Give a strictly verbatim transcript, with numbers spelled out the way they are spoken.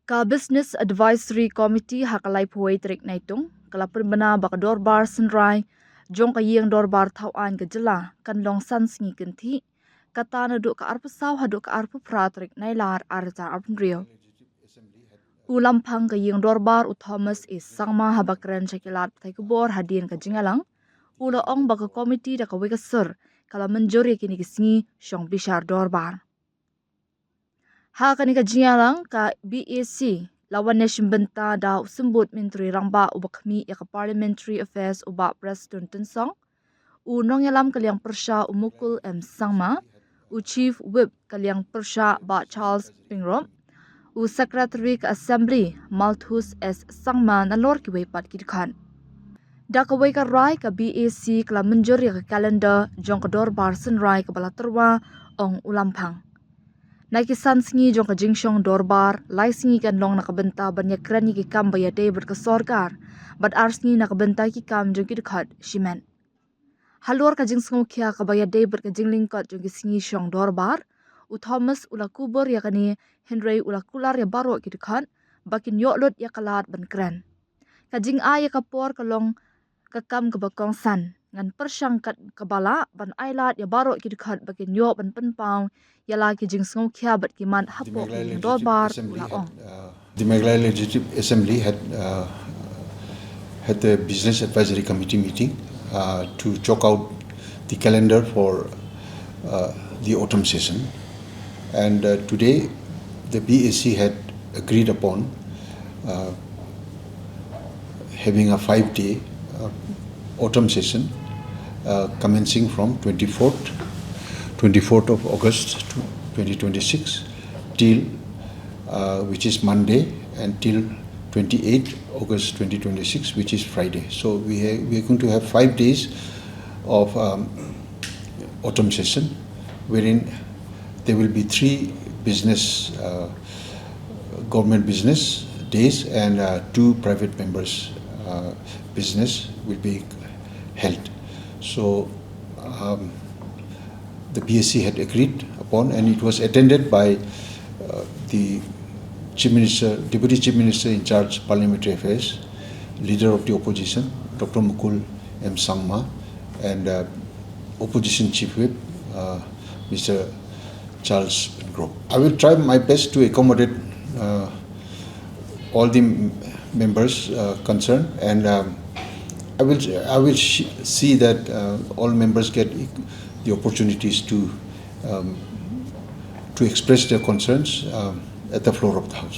Ka Business Advisory Committee ha ka laiphew wei tarik Naitung ka la pynbna ba ka dorbar synrai jong ka ïing dorbar thaw aiñ ka jylla kan long san sngi kynthih, kata naduh ka arphew saw haduh ka arphew phra tarik Nailar ar hajar arphew hynriew. U Lamphang ka ïing dorbar u Thomas A Sangma haba kren sha ki lad pathai khubor hadien ka jingïalang, u la ong ba ka komiti da kawei ka sur ka la mynjur ïa kine ki sngi shong bishar dorbar. Ha kane ka jingïalang ka BAC la wan ïashim bynta da u Symbud Myntri Rangbah uba khmih ïa ka Parliamentary Affairs u Bah Prestone Tynsong, u nongïalam ka liang pyrshah u Mukul M Sangma, u Chief Whip ka liang pyrshah Bah Charles Pyngrope, u Secretary ka Assembly Malthus S Sangma nalor kiwei pat ki dkhot. Da kawei ka rai ka BAC ka la mynjur ïa ka calendar jong ka dorbar synrai kaba la tyrwa, ong u Lamphang. Na ki san sngi jong ka jingshong dorbar, lai sngi kan long na ka bynta ban ïakren ïa ki kam ba ïadei bad ka sorkar, bad ar sngi na ka bynta ki kam jong ki dkhot shimet. Halor ka jingsngewkhia kaba ïadei bad ka jinglyngkot jong ki sngi shong dorbar, u Thomas u la kubur ïa kane, hynrei u la kular ïa baroh ki dkhot ba kin ïoh lut ïa ka lad ban kren. Ka jingai ïa ka por ka long ka kam kaba kongsan, ngan pyrshang kat kaba lah ban ai lad ïa baroh ki dkhot ba kin ïoh ban pynpaw ïa la ki jingsngewkhia bad ki mat hapoh ka ïing dorbar, u la ong. The Meghalaya Legislative Assembly had uh, had the Business Advisory Committee meeting uh, to chalk out the calendar for uh, the autumn session. And uh, today, the BAC had agreed upon uh, having a five-day uh, autumn session uh, commencing from twenty-fourth, twenty-fourth of August twenty twenty-six till uh, which is Monday, and till twenty-eighth August twenty twenty-six, which is Friday. So we, ha- we are going to have five days of um, autumn session, wherein there will be three business, uh, government business days, and uh, two private members' uh, business will be held. So um, the BAC had agreed upon, and it was attended by uh, the Chief Minister, Deputy Chief Minister in charge Parliamentary Affairs, Leader of the Opposition, Doctor Mukul M Sangma, and uh, Opposition Chief Whip, uh, Mister Charles Pyngrope. I will try my best to accommodate uh, all the m- members uh, concerned, and um, I will I will sh- see that uh, all members get e- the opportunities to um, to express their concerns um, at the floor of the House.